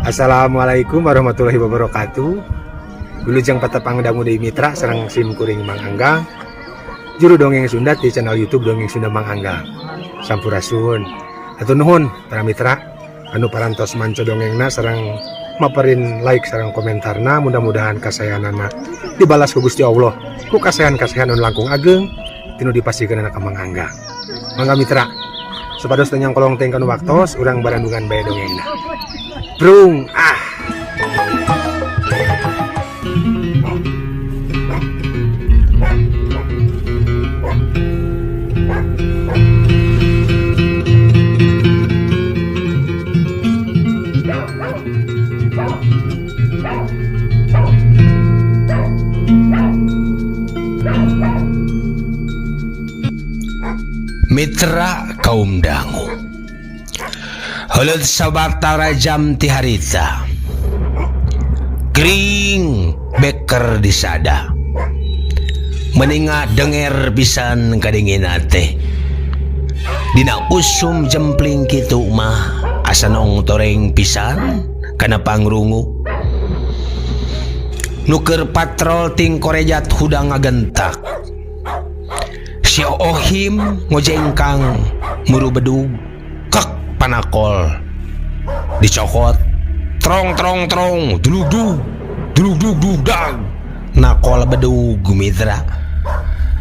Assalamualaikum warahmatullahi wabarakatuh. Wilujeng patepang dangu deui, mitra, sareng sim kuring Mang Anggang, juru dongeng Sunda di channel YouTube Dongeng Sunda Mang Anggang. Sampurasun. Hatur nuhun para mitra anu parantos manco dongengna sareng maperin like sareng komentarna. Mudah-mudahan kasayanana dibalas ku Gusti Allah ku kasayan-kasayan anu langkung ageng ti nu dipasihkeun ka Mang Anggang. Mangga mitra, supados teu nyangkolong teuing kana waktos, urang barandungan bae dongengna. Brung ah. Mitra kaum dangu, heuleut sabatara jam ti harita, gering beker disada, meninga denger pisan kadingina teh. Dina usum jempling kitu mah asa nong toreng pisan kana pangrungu. Nu keur patrol ting korejat hudang ngagentak. Si Ohim ngojengkang muru bedug, kek panakol dicokot, trong trong trong, dulug dug dulug dug dug dag, nakol bedug mitra.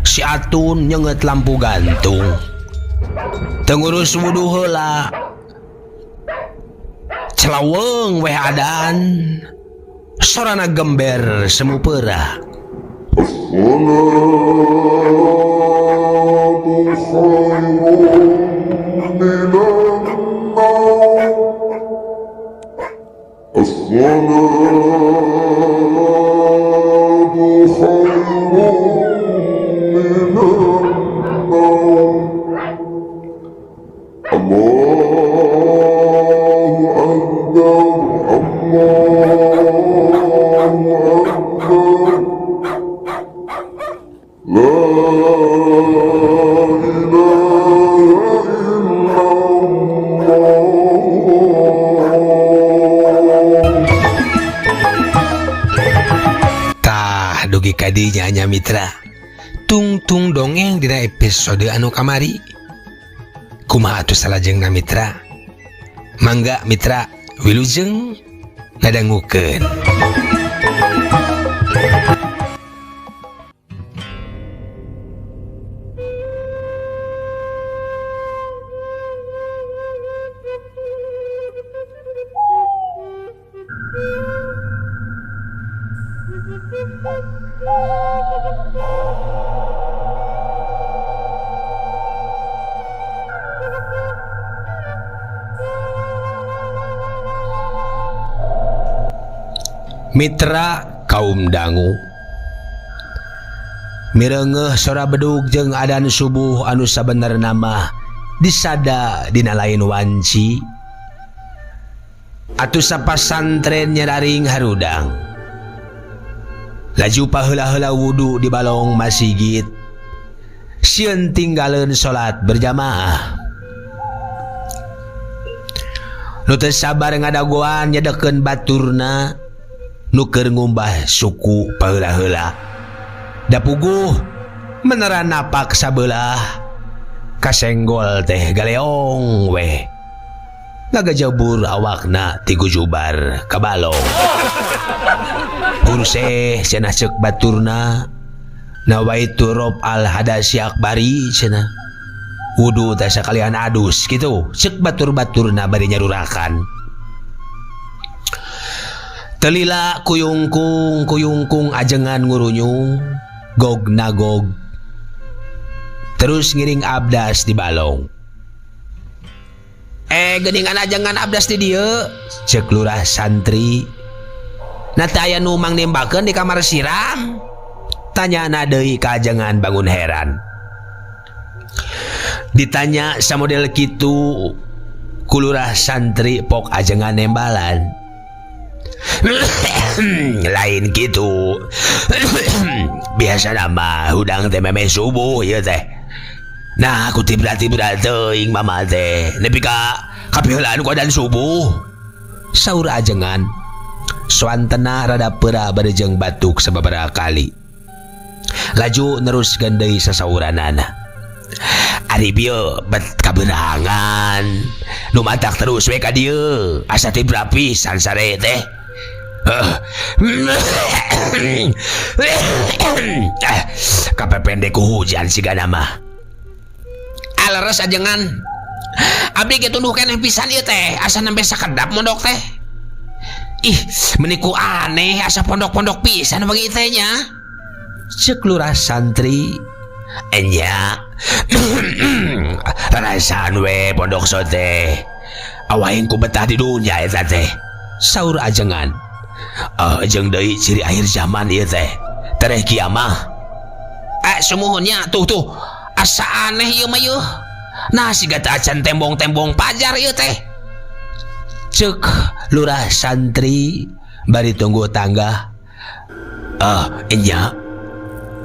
Si Atun nyenget lampu gantung, teu ngurus wuduh heula, celaweng weh adan, sorana gember semu peurah. Tah, dugi kadinya nya mitra, tungtung dongeng dina episode anu kamari. Kumaha atuh salajengna, mitra? Mangga mitra, wilujeng ngadangukeun. Mitra kaum dangu, mirengeuh sora bedug jeung adan subuh anu sabenerna mah disada dina lain wanci, atuh sapasantren nyararing harudang, laju paheula-heula wudu di balong masigit, sieun tinggaleun salat berjamaah. Nu teu sabar ngadagoan nyedekeun baturna nu keur ngumbah suku paheula-heula, da puguh meneran napak sabelah kasenggol teh galeong weh ngagajabur awakna ti gujubar ka balong. "Hurseh," cenah ceuk baturna, "nawaitu rof al hadasi akbari," cenah, "wudu teh sakalian adus kitu," ceuk batur-baturna bari nyarurakan. Teu lila kuyungkung kuyungkung ajengan ngurunyung gog nagog, terus ngiring abdas di balong. "Eh, geuningan ajengan abdas di dieu," ceuk lurah santri. "Na teu aya nu mangnembakeun di kamar siram?" tanyana deui ka ajengan bangun heran. Ditanya samodel kitu ku lurah santri, pok ajengan nembalan, "Lain gitu, biasa nama hudang teh memeh subuh ieu teh. Nah, aku tibra-tibra teuing mama teh nepi ka kapiheulaan ku adan subuh." Saur ajengan. Soantena rada peura bari jeung batuk sababaraha kali. Laju neruskeun deui sasauranana. Ari bieu bet kaberangan. Nu matak terus we ka dieu asa tibra pisan sare teh. Kapepende ku hujan sigana mah. Aleres ajengan. Abdi ge tunduh keneh pisan ieu teh asa nembe sakedap mondok teh. Ih, meni ku aneh asa pondok-pondok pisan wengi teh nya. Ceuk lurah santri. Enya. Rarasaan we pondok sote. Awaing ku betah di dunya eta teh. Saur ajengan. Jeung deui ciri akhir zaman ieu teh. Tereh kiamah. Sumuhun nya tuh tuh. Asa aneh ieu mah yeuh. Nah siga teu acan tembong-tembong pajar ieu teh. Ceuk lurah santri bari tunggu tangga. Enya.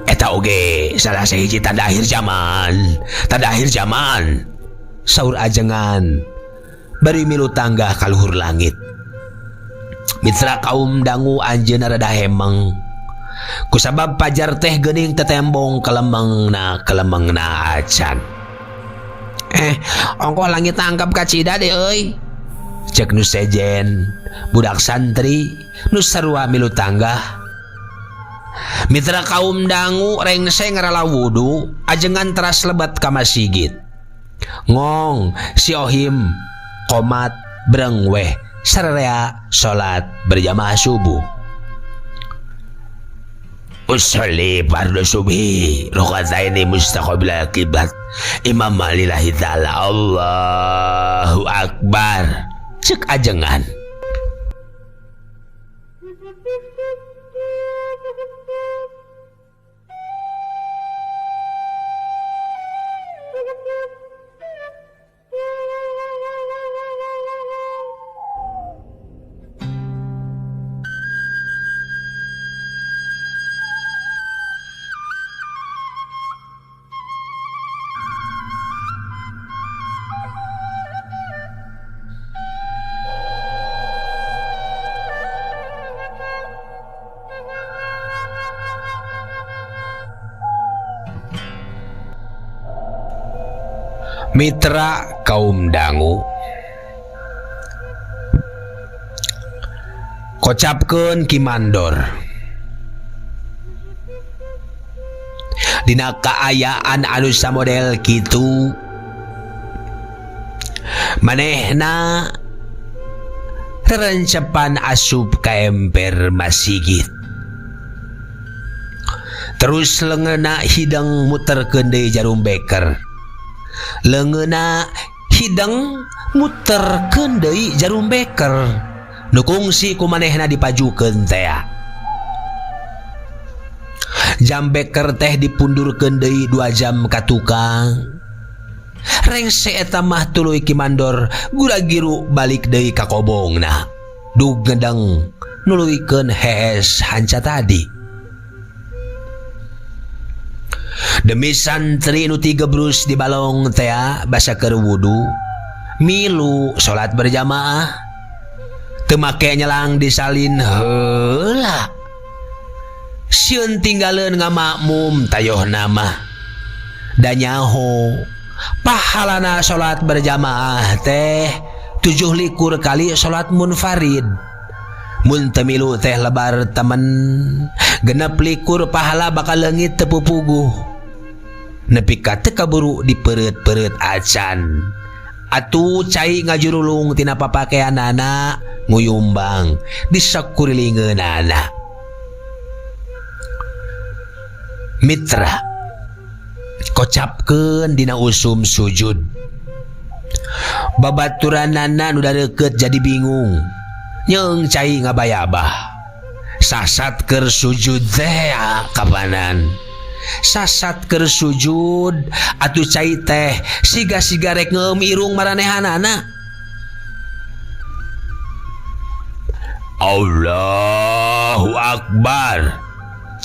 Eta oge salah sahiji tanda akhir zaman. Tanda akhir zaman. Saur ajengan bari milu tangga ka luhur langit. Mitra kaum dangu anjeunna rada hemeng. Kusabab pajar teh geuning tetembong kelemengna kelemengna acan. Ongkoh langit tangkap kacida deh euy. Cek nu sejen, budak santri nu sarua milu tangga. Mitra kaum dangu rengse ngarala wudu ajengan teras lebat ka masigit. Ngong si Ohim komat breng weh sararea salat berjamaah subuh. Usolli fardhu subhi rakaataini mustaqbilal qiblat imam lillahi ta'ala Allahu akbar. Cek ajengan. Mitra kaum dangu kocapkeun Ki Mandor dina kaayaan anu samodel kitu manehna rerencepan asup ka emper masigit terus leungeuna hideng muterkeun deui jarum beker. Leungeuna hideng muterkeun deui jarum beker nu kungsi ku manehna dipajukeun tea. Jam beker teh dipundurkeun deui 2 jam ka tukang. Rengse eta mah tuluy Ki Mandor gura-giru balik deui ka kobongna. Dug ngedeng nuluykeun hees hanca tadi. Demi santri nu tigebrus di balong tea basa keur wudu, milu salat berjamaah. Teu make nyelang disalin heula. Sieun tinggaleun ngamakmum tayohna mah. Da nyaho pahalana salat berjamaah teh 27 kali salat munfarid. Mun teu milu teh lebar temen, 26 pahala bakal leungit teu pupuguh. Nepi ka teu kaburu dipeureut-peureut acan. Atuh cai ngajurulung tina papakeanana nguyumbang di sakurilingeunana. Mitra kocapkeun dina usum sujud. Babaturanana nu dareukeut jadi bingung. Nyeung cai ngabayabah. Sasat keur sujud teh kapanan. Sasat keur sujud atuh cai teh siga-siga rek ngeum irung maranehanana. Allahu Akbar.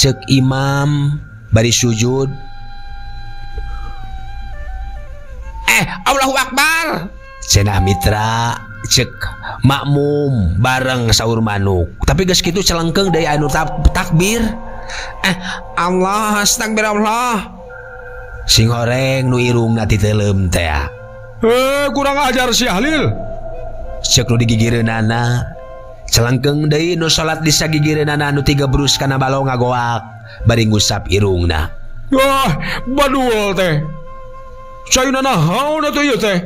Cek imam bari sujud. Allahu Akbar. Cenah mitra cek Makmum bareng saur manuk. Tapi geus kitu celengkeung deui anu takbir. Allah takbir Allah. Sing horeng nu irungna titeuleum teh. Kurang ajar si Halil. Ceuk nu digigireunana. Celengkeung deui nu salat di sagigireunana nu tigebrus kana balong ngagoak bari ngusap irungna. Wah, badul teh. Caina naon atuh ieu teh?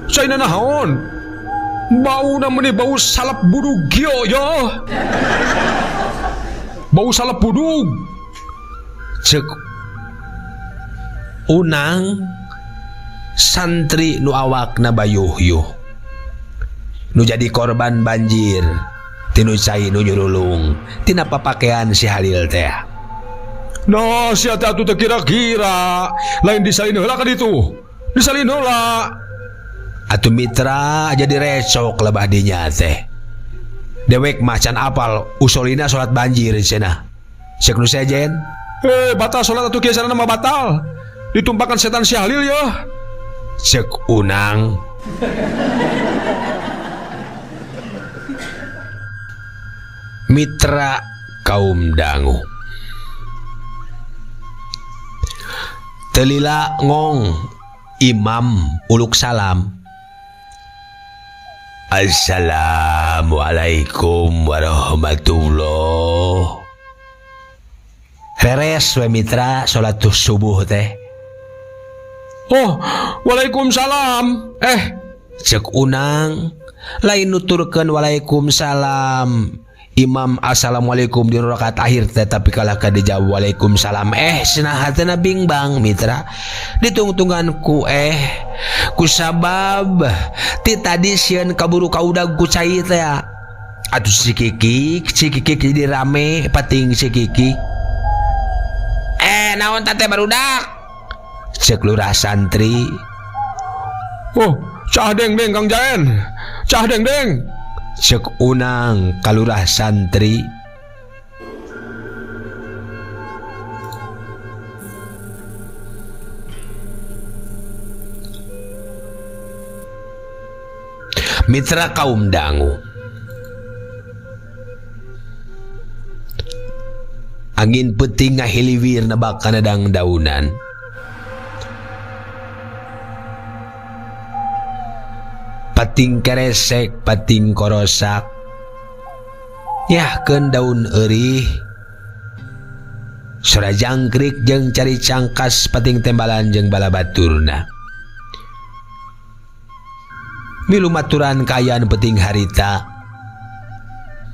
Caina naon? Bauna meni bau salep budug gio yo. Bau salep budug. Ceuk Unang santri nu awakna bayuh-yuh. Nu jadi korban banjir tinu cai nu nyurulung tina papakean si Halil teh. Nah, sia teh atuh teu kira-kira lain disalin heula ka ditu. Disalin heula. Atuh mitra jadi recok lebah dinya teh. Dewek mah can apal usolina salat banjir cenah. Ceuk nu sejen. Batal salat atuh kieu carana mah batal. Ditumpakan setan si Halil yeuh. Ceuk Unang. Mitra kaum dangu. Telila ngong imam uluk salam. Assalamualaikum warahmatullah. Reres we mitra salat subuh teh. Oh, waalaikumsalam. Ceuk Unang lain nuturkeun waalaikumsalam. Imam assalamualaikum di rakaat akhir teh tapi kalah ka dijawab waalaikumsalam. Cenah hatena bingbang mitra. Ditungtungan ku ku sabab ti tadi sieun kaburu kaudag ku cai teh. Atuh si Kikik, si Kikik jadi rame pating si Kikik. Naon teh barudak? Ceuk lurah santri. Oh, cah deng-deng Kang Jaen. Cah deng-deng. Ceuk Unang kalurah santri. Mitra kaum dangu. Angin peuting ngahiliwir nebak kana dangdaunan. Pating keresek, pating korosak. Nyahkeun daun eurih. Sora jangkrik jeung cari cangkas pating tembalan jeung balabaturna. Milu maturan kaayaan peuting harita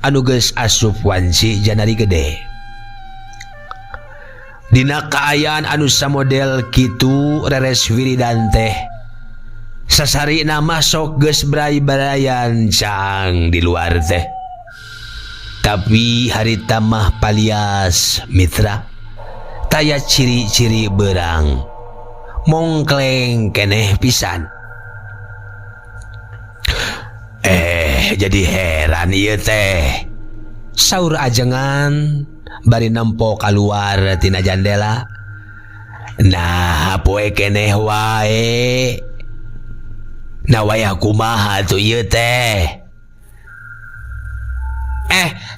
anu geus asup wanci janari gede. Dina kaayaan anu samodel kitu reres wiridan teh. Sasarina mah sok geus bray-brayan cang di luar teh. Tapi harita mah palias mitra. Taya ciri-ciri berang. Mongkleng keneh pisan. Jadi heran ieu teh. Saur ajengan bari nempo kaluar tina jandela. Nah, poe keneh wae. Nah, wayah kumaha tuh ieu teh?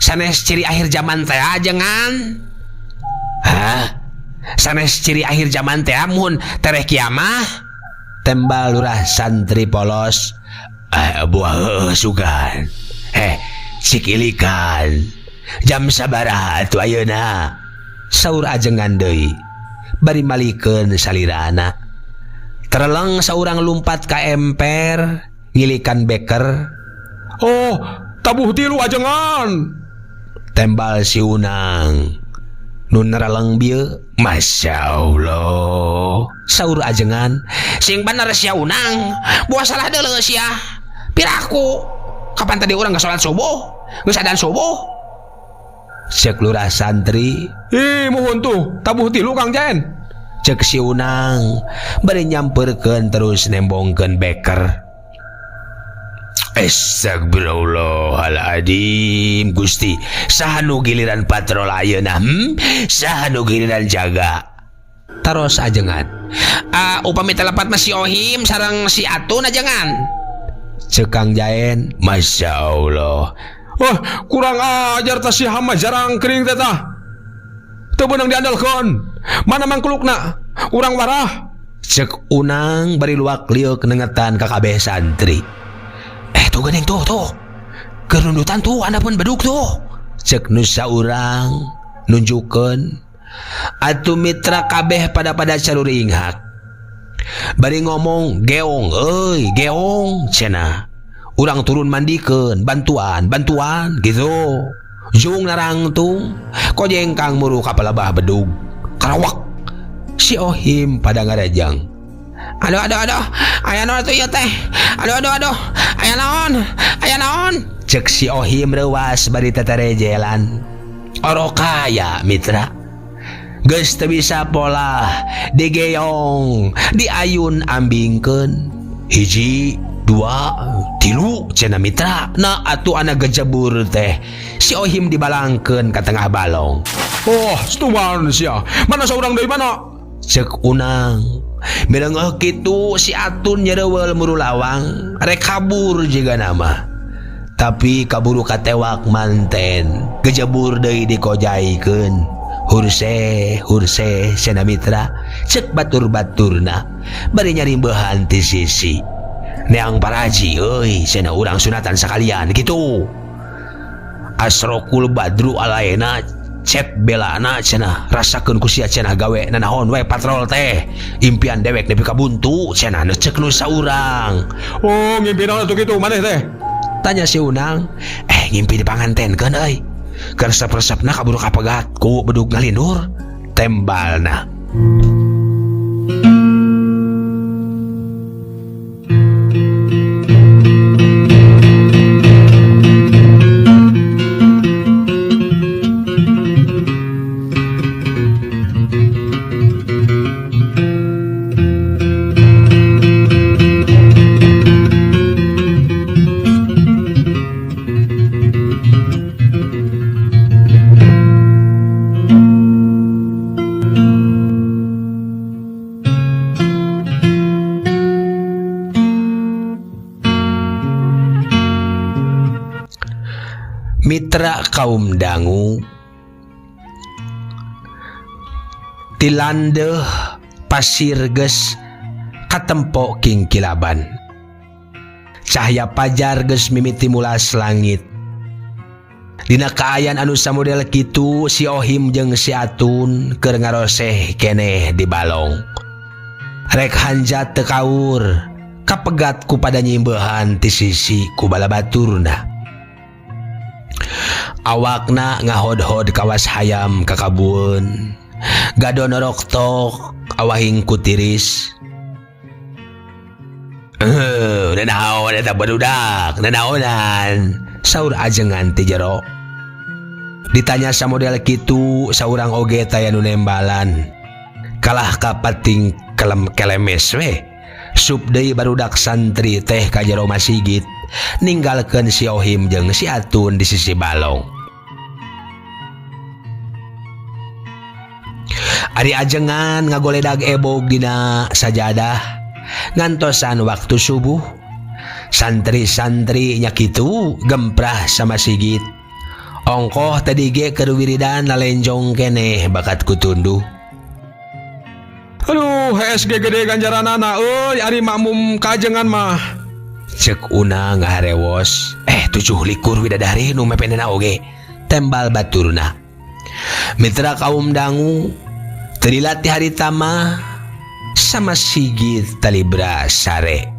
Sanes ciri akhir zaman teh ajengan. Hah? Sanes ciri akhir zaman teh mun tereh kiamah? Tembal lurah santri polos. Buah sugan. Sikilikan. Jam sabaraha atuh ayeuna? Saur ajengan deui. Bari malikeun salirana. Tereleng saurang lumpat ka emper, ngilikan beker. Oh, tabuh tilu ajengan. Tembal si Unang. Nu nereleng bieu, Masya Allah. Saur ajengan, sing bener sia Unang, buah salah deuleu sia. Piraku, kapan tadi urang geus salat subuh? Geus adan subuh. Ceuk lurah santri, Ih, muhun tuh, tabuh tilu Kang Jaen. Ceuk si Unang bari nyamperkeun terus nembongkeun beker. Astagfirullahaladzim Gusti, saha nu giliran patrol ayeuna? Saha nu giliran jaga? Taros ajengan. Upami telepat mah si Ohim sareng si Atun ajengan. Cek Kang Jaen, Masya Allah. Wah, kurang ajar tah si Hama jarangkring teh tah. Teu beunang diandalkeun. Mana mangkulukna? Urang warah. Cek Unang bari luak liuk nengetan ka kabeh santri. Tuh geuning tuh tuh. Keur nundutan tuh andapeun bedug tuh. Cek nu saurang nunjukeun. Atuh mitra kabeh pada caruringhak. Bari ngomong geong euy, geong cenah. Urang turun mandikeun, bantuan, bantuan gitu. Jung narangtung, kojengkang muru ka palebah bedug. Karawak. Si Ohim pada ngarejang. Aduh aduh aduh, aya naon atuh ieu teh? Aduh aduh aduh, aya naon? Aya naon? Cek si Ohim reuas bari teterejelan. Orokaya mitra. Geus teu bisa polah, digeyong, diayun ambingkeun. Hiji, dua, tilu cenah mitra. Nah atuh anak gejebur teh. Si Ohim dibalangkeun ka tengah balong. Oh, stuman sia. Mana saurang deui mana? Cek Unang. Mireungeuh kitu si Atun nyereuweul muru lawang, rek kabur jiga nama. Tapi kaburu katewak manten, gejebur deui dikojaikeun. Hurse, hurse cenah mitra, cek batur-baturna bari nyarimbehan ti sisi. Neang paraji euy cenah urang sunatan sakalian kitu. Asrokul badru alaena cet belana cenah rasakeun ku sia cenah gawe nanaon we patrol teh impian dewek nepi ka buntu cenah nu cek nu saurang. Oh, ngimpi naon atuh kitu maneh teh? Tanya si Unang. Ngimpi dipangantenkeun euy. Keur resep-resepna kaburu kapegat ku bedug ngalindur tembalna. Mitra kaum dangu tilandeuh pasir geus katempo kingkilaban. Cahya pajar geus mimiti mulas langit. Dina kaayaan anu samodel kitu si Ohim jeung si Atun keur ngaroseh keneh di balong. Rek hanjat teu kaur, kapegat ku pada nyimbehan ti sisi ku balabaturna. Awakna ngahodhod kawas hayam kakabueun. Gado noroktok awahing kutiris. Nanaon eta barudak, nanaonan. Saur ajengan ti jero. Ditanya samodel kitu saurang oge taya nu nembalan. Kalah kapating kelem kelemes we. Sup deui barudak santri teh ka jero masigit. Ninggalkeun si Ohim jeung si Atun di sisi balong. Ari ajengan ngagoledag ebog dina sajadah ngantosan waktu subuh. Santri-santri nya kitu gemprah sama sigit. Ongkoh tadi ge keur wiridan lalenjong keneh bakat kutunduh. Aduh, HSG gede ganjaranana euy ari makmum kajengan mah. Cek Unang ngaharewos. 27 widadari nu mepenena oge. Tembal baturna. Mitra kaum dangu teu dilatih harita mah sama sigit talibra sare.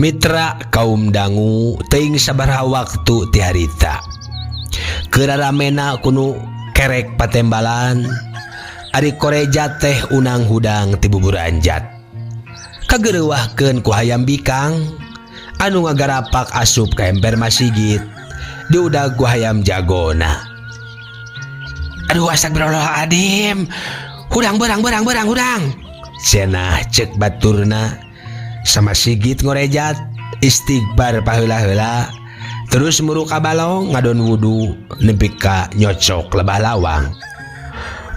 Mitra kaum dangu teuing sabaraha waktu ti harita. Keur raramena kunu kerek patembalan ari koreja teh unang hudang ti buburanjat. Kagereuwahkeun ku hayam bikang anu ngagarapak asup ka emper masigit diudag ku hayam jagona. Aduh astagfirullahaladzim. Hudang berang berang berang hudang. Cenah cek baturna sama sigit ngorejat istighfar paheula-heula terus muru ka balong ngadon wudu nepi ka nyocok lebah lawang.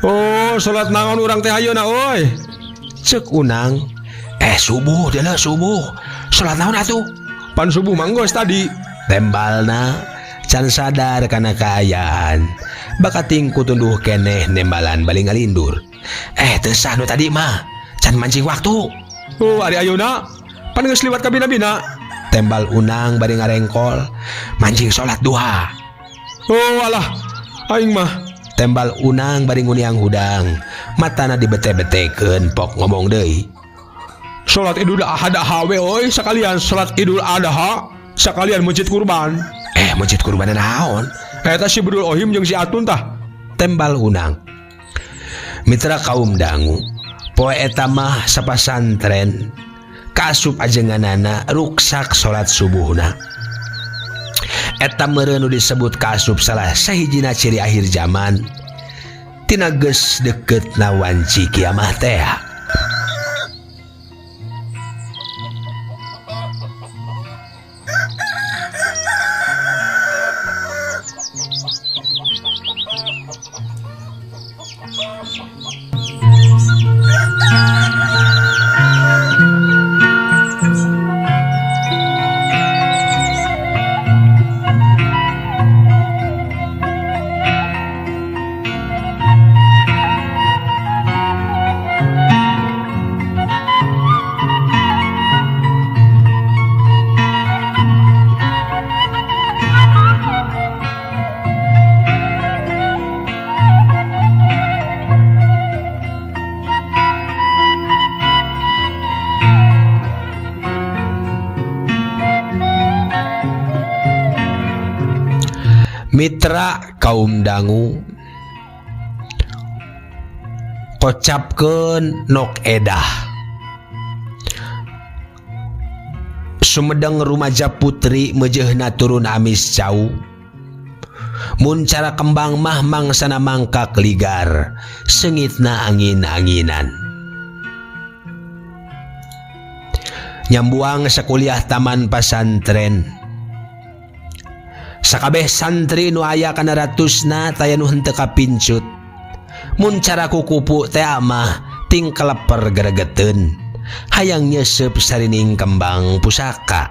Oh, salat naon urang teh ayeuna euy? Cek unang. Subuh deuleu subuh. Salat naon atuh? Pan subuh manggos tadi. Tembalna can sadar kana kaayaan. Bakating ku tunduh keneh nembalan bali ngalindur. Teu sah nu tadi mah. Can mancing waktu. Oh, ari ayeuna pan geus liwat ka bina-bina. Tembal unang bari ngarengkol mancing salat duha. Oh, alah aing mah. Tembal unang bari nguniang hudang, matana dibete-betekeun pok ngomong deui. Salat Idul Adha we euy, sakalian salat Idul Adha, sakalian masjid kurban. Masjid kurban naon? Eta si Bedul Ohim jeung si Atun tah. Tembal unang. Mitra kaum dangu, poe eta mah sapasantren kaasup ajenganana ruksak salat subuhna. Eta meureun nu disebut kaasup salah sahijina ciri akhir zaman tina geus deukeutna wanci kiamah teh. Mitra kaum dangu kocapkeun nok edah Sumedang rumaja putri mejehna turun amis cau mun cara kembang mah mangsana mangkak ligar sengitna angin-anginan nyambuang sakuliah taman pasantren sakabeh santri nu aya kana ratusna taya nu henteu kapincut mun cara kukupu teh mah ting keleper geregeteun hayang nyesep sarining kembang pusaka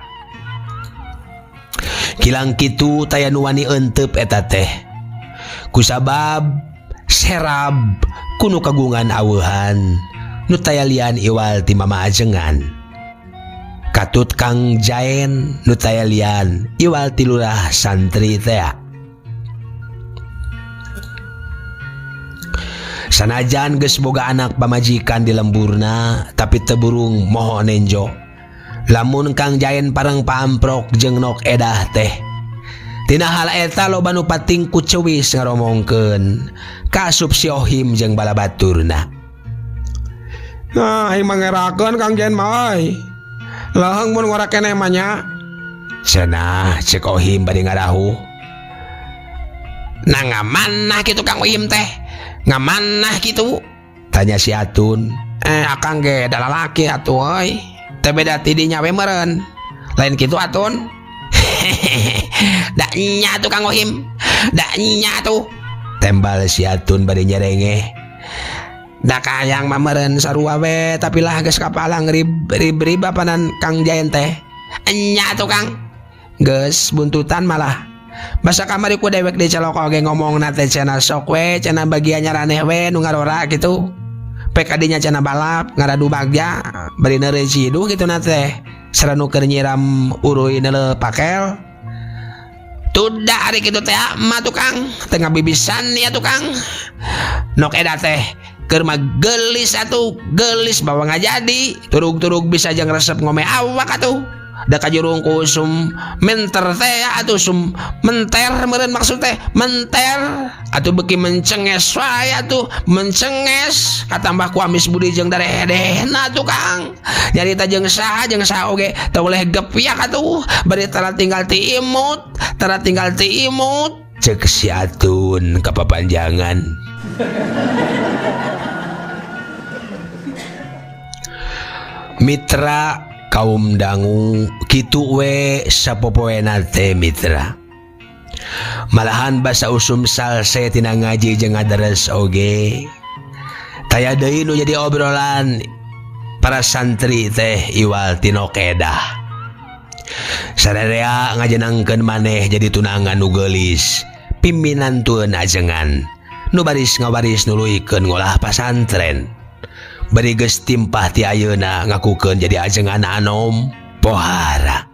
kilang kitu taya nu wani entep eta teh kusabab serab kunu kagungan aweuhan nu taya lian iwal ti mama ajengan katut Kang Jaen nu taya lian iwal ti lurah santri teh. Sanajan geus boga anak pamajikan di lemburna tapi teu burung moho nenjo. Lamun Kang Jaen pareng paamprok jeung nok edah teh. Tina hal eta loba nu pating ku ceuwis ngaromongkeun kaasup si Ohim jeung balabaturna. Nah, aing mangerakeun Kang Jaen mah euy. Leuheung mun ngora keneh mah nya. Cenah cek Ohim bari ngarahu. Nah ngamanah kitu Kang Ohim teh? Ngamanah kitu? Tanya si Atun. Akang ge da lalaki atuh euy. Teh beda ti dinya we meureun. Lain kitu Atun. Da nya atuh Kang Ohim. Da nya atuh. Tembal si Atun bari nyerengeh. Da kayang mah meureun sarua we tapi lah geus kapalang rib-rib apanan Kang Jaen teh. Enya atuh Kang. Geus buntutan malah. Basa kamari ku dewek dicelok oge ngomongna teh cenah sok we cenah bagian nyaraneh we nu ngarora kitu. Pek adinya cenah balap ngaradu bagja bari neureuy ciduh kitu na teh. Saranu keur nyiram uruy neuleuh pakel. Tudah ari kitu teh mah tuh Kang, teu ngabibisan ya tuh Kang. Nok eda teh keur mah geulis atuh, geulis bawa ngajadi, turug-turug bisa jeung resep ngome awak atuh. Da kajurung ku usum menter teh atuh sum menter meureun maksud teh menter atuh beuki mencenges wae atuh mencenges katambah ku amis budi jeung daredehna atuh Kang. Nyarita jeung saha oge teu boleh gepyak atuh bari tara tinggal ti imut tara tinggal ti imut cek si Atun kapapanjangan. Mitra kaum dangu kitu we sapopoena teh mitra. Malahan basa usum salse tina ngaji jeung ngadares oge. Taya deui nu jadi obrolan para santri teh iwal tino kedah. Sararea ngajenangkeun maneh jadi tunangan nu geulis, piminantueun ajengan, nu baris ngawaris nuluykeun ngolah pasantren. Bari geus timpah ti ayeuna ngakukeun jadi ajengan anom pohara.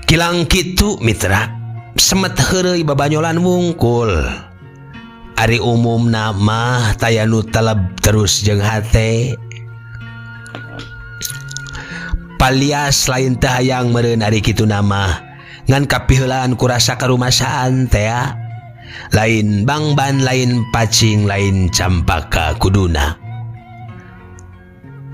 Kilang kitu mitra, semet heureuy babanyolan wungkul. Ari umumna mah taya nu teleb terus jeung hate. Palias lain teh hayang meureun ari kitu mah, ngan kapiheulaan kurasa karumasaan teh. Lain bangban, lain pacing, lain campaka kuduna.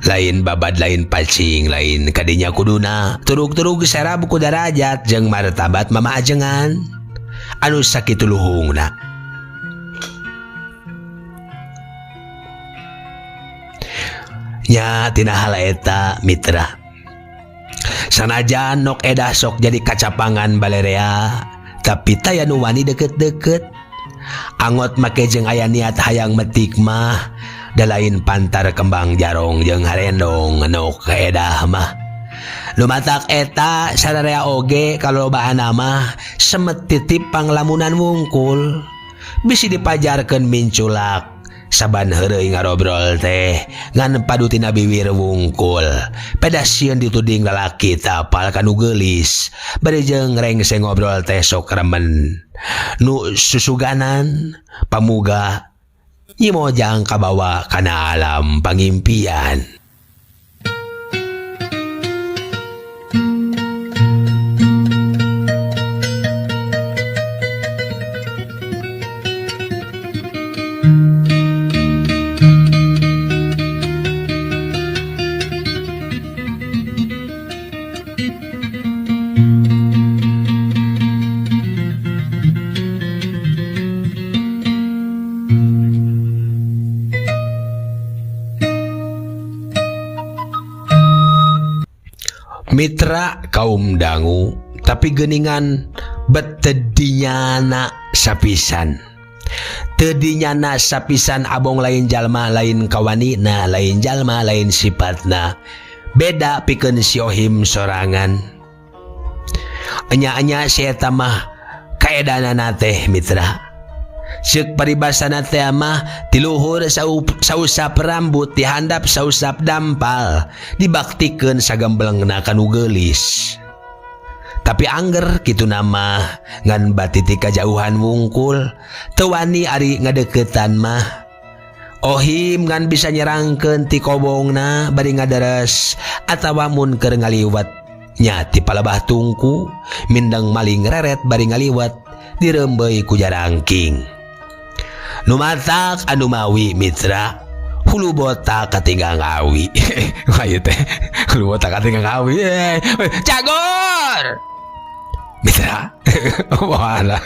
Lain babad, lain pacing, lain kadinya kuduna. Turug-turug serab ku darajat jeung martabat mama ajengan anu sakitu luhungna. Nya tina hal eta mitra. Sanajan nok edah sok jadi kacapangan balerea, tapi taya nu wani deket-deket. Angot make jeung aya niat hayang metik mah, da lain pantar kembang jarong jeung harendong nok edah mah. Lumatak eta sararea oge kalobaan mah semet titip panglamunan wungkul. Bisi dipajarkeun minculak saban heureuy ngarobrol teh ngan padutina biwir wungkul. Pedah sieun dituding lalaki tapal kanu geulis, bari jeung rengse ngobrol teh sok remen. Nu susuganan pamuga nyimojang kabawa kana alam pangimpian. Mitra kaum dangu tapi geningan betedinyana sapisan. Tedinyana sapisan abong lain jalma lain kawanina lain jalma lain sifatna. Beda pikeun si Ohim sorangan. Enya-enya si eta mah kaedanana teh mitra. Ceuk paribasana teh mah tiluhur sausap rambut dihandap sausap dampal dibaktikeun sagembelengna kanu geulis. Tapi angger kitu nama ngan batiti kajauhan wungkul teu wani ari ngadeukeutan mah. Ohim ngan bisa nyerangkeun ti kobongna bari ngadares atawa mun keur ngaliwat nya ti palebah tungku mindeng maling reret bari ngaliwat dirembeuy ku jarangking. Nu matak anu mawi mitra hulu botak katinggal ngawi. Wah ieu teh hulu botak katinggal ngawi. Cagor mitra. Wah lah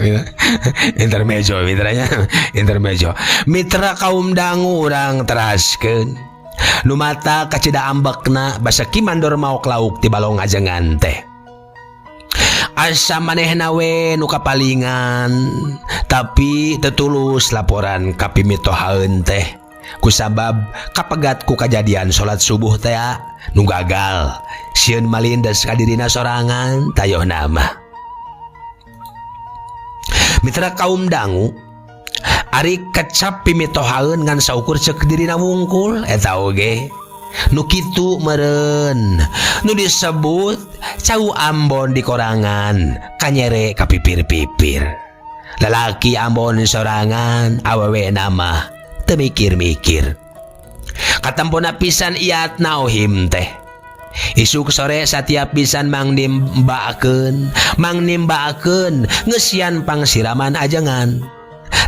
intermejo mitranya intermejo. Mitra kaum dangu urang teraskeun. Nu mata kacida ambekna basa kimandor maok lauk ti balong ajengan teh. Asa manehna we nu kapalingan tapi tetulus laporan ka pimitohaeun teh kusabab kapegat ku kajadian salat subuh teh nu gagal sieun malindes ka dirina sorangan tayohna mah. Mitra kaum dangu ari kecap pimitohaeun ngan saukur ceuk dirina wungkul eta oge nu kitu meureun nu disebut cau Ambon di korangan kanyere ka pipir-pipir. Lalaki Ambon sorangan awewe nama teu mikir-mikir. Katempona pisan iatna Ohim teh. Isuk sore satiap pisan mang nimbakeun, mang nimbakeun ngeusian pangsiraman ajengan.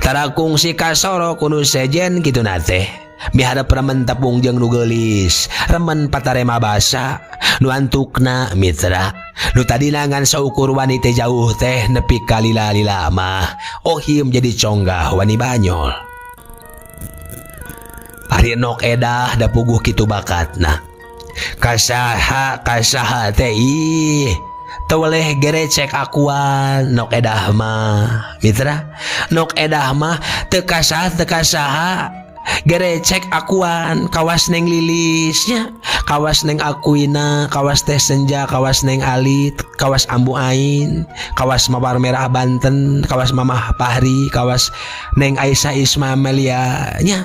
Tara kungsi kasoro ku nu sejen kituna teh. Miharep remen tepung jeung nu geulis, remen patarema basa, nu antukna mitra. Nu tadina ngan saukur wani teh jauh teh nepi ka lila-lila mah, Ohim jadi conggah wani banyol. Ari Nok Edah da puguh kitu bakatna. Kasaha kasaha teh ih teu weleh gerecek akuan Nok Edah mah mitra. Nok Edah mah teu kasaha teu kasaha gerecek akuan kawas Neng Lilisnya, kawas Neng Akuina, kawas Teh Senja, kawas Neng Alit, kawas Ambu Ain, kawas Mawar Merah Banten, kawas Mamah Fahri, kawas Neng Aisyah Isma Melia nya.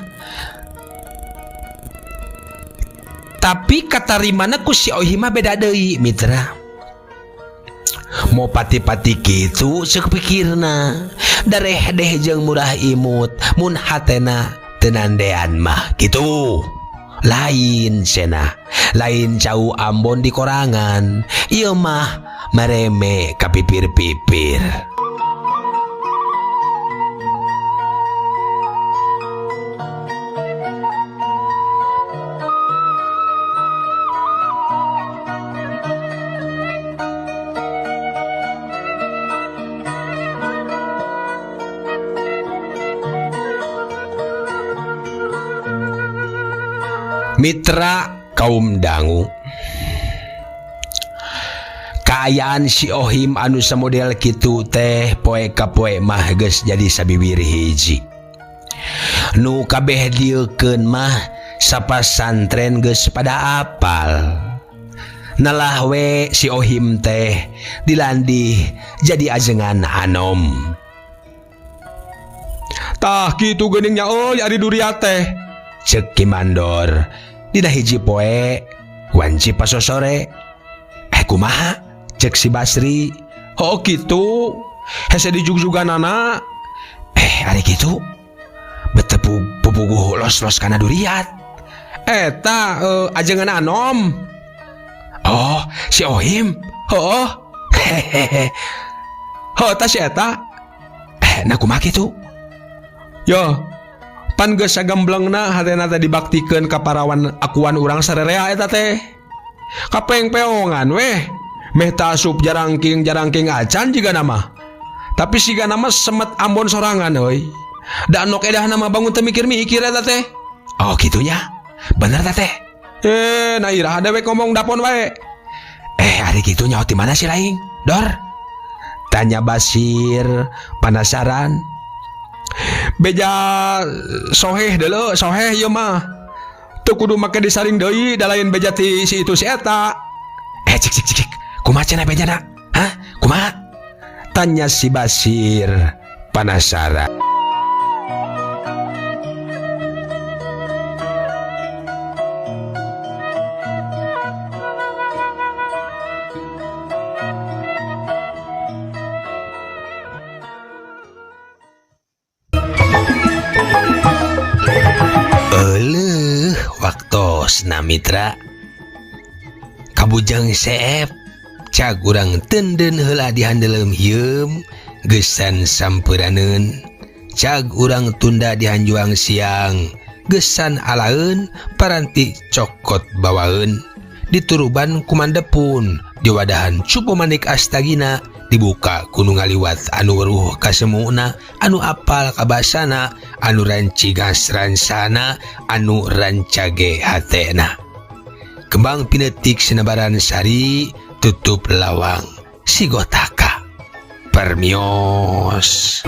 Tapi katarimana ku si Ohim mah beda deui mitra. Mau pati-pati kitu ceuk pikirna, dareh deh jeung murah imut mun hatena tenandean mah kitu. Lain cenah, lain cau Ambon di korangan, ieu mah mareme ka pipir-pipir. Mitra kaum dangu, kaayaan si Ohim anu samodel kitu teh poe ka poe mah geus jadi sabiwir hiji. Nu kabeh dieukeun mah sapasantren geus pada apal. Nalah we si Ohim teh dilandih jadi ajengan anom. Tah kitu geuning nya euy ari duriat teh. Ceuk Ki Mandor dina hiji poe wanci pasosore. Kumaha? Ceuk si Basri. Oh kitu. Hese dijugjuganana. Ari kitu. Betepu pupuguh los-los kana duriat. Eta ajengan anom. Oh, si Ohim. Heuh. Hehehe. Heuh ta si eta. Nah kumaha kitu? Yo, pan geus sagamblengna hatena teh dibaktikeun ka parawan akuan urang sarerea eta teh. Kapengpeongan weh. Meh ta asup jarangking-jarangking acan jiga nama. Tapi siga nama semet Ambon sorangan euy. Da Nok Edah nama bangun teu mikir-mikir eta teh. Oh kitunya. Bener ta teh? Nah iraha dewek ngomong dapon wae. Ari kitu nyaho ti mana si laing? Dor. Tanya Basir penasaran. Beja soheh deuleu, soheh ieu mah. Teu kudu make disaring deui da lain beja ti si itu si eta. Cik cik cik cik. Kumaha cenah bejana? Hah? Kumaha? Tanya si Basir penasaran. Euleuh waktosna mitra. Kabujang seep cag urang tenden heula dihandeleum hieum geusan sampuraneun. Cag urang tunda dihanjuang siang geusan alaeun paranti cokot bawaeun. Dituruban kumandepun diwadahan cupu manik astagina dibuka ku nu ngaliwat anu weruh kasemuna anu apal kabasana anu rancigas ransana anu rancage hatena. Kembang pinetik sinebaran sari tutup lawang sigotaka permios.